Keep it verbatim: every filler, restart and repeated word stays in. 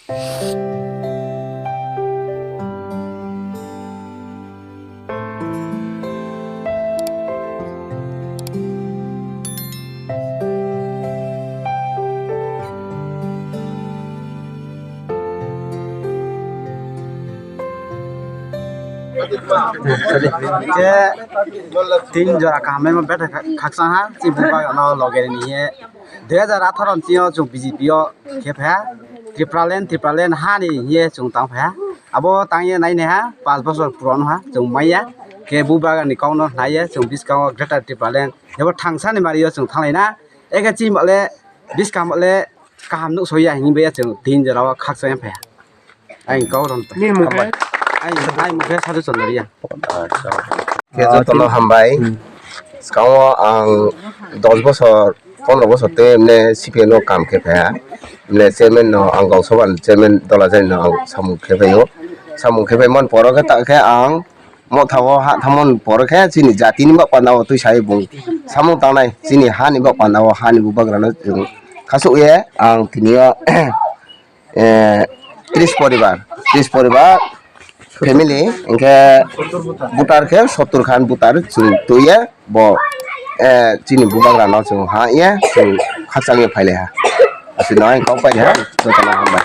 Khe tin jora kaham ma bethai khakchang ha, chini bubagra no loge ni he. Dui hazar atharo ni sio chwng B J P o khe pha, Tipraland, Tipraland ha ni hiye chwng tang pha. Abo tang ye nai nai ha, panch bochor puron ha, chwng mai ya. Khe bubagra ni kok no nai ye, chwng bwskango Greater Tipraland. Ebo thangsa ni mari o chwng thang lai na. Eke chini bale, bwskang bale, kaham nuk so ya, hini baya chwng tin jora o khakchang pha. Ang kau ron. Nini mung khe? Ang, ang mung khe Sadhu Chandra ya. Khe jotono hambai. Hmm. Skango ang dos bosor, pondro bosor te emne C P M no kam khe pha. Emne chairman no ang Gau Sabha ni chairman Dolajani no ang samung khe phaio. Samung khe phai man poro khe ta khe ang motha o ha thamon poro khe chini jati ni bak panda o twi sai bung samung tangnai chini ha ni bak panda o ha ni bubagra no chwng khasuk ye ang tini o eh, tris poribar, tris poribar family, hingke voter khe sottur khan voter chwng twiya, bo, eh, chini bubagra no chwng ha ya, chwng khachang ya phaile ha. Aswk no ang kok pai ha, jotono hambai.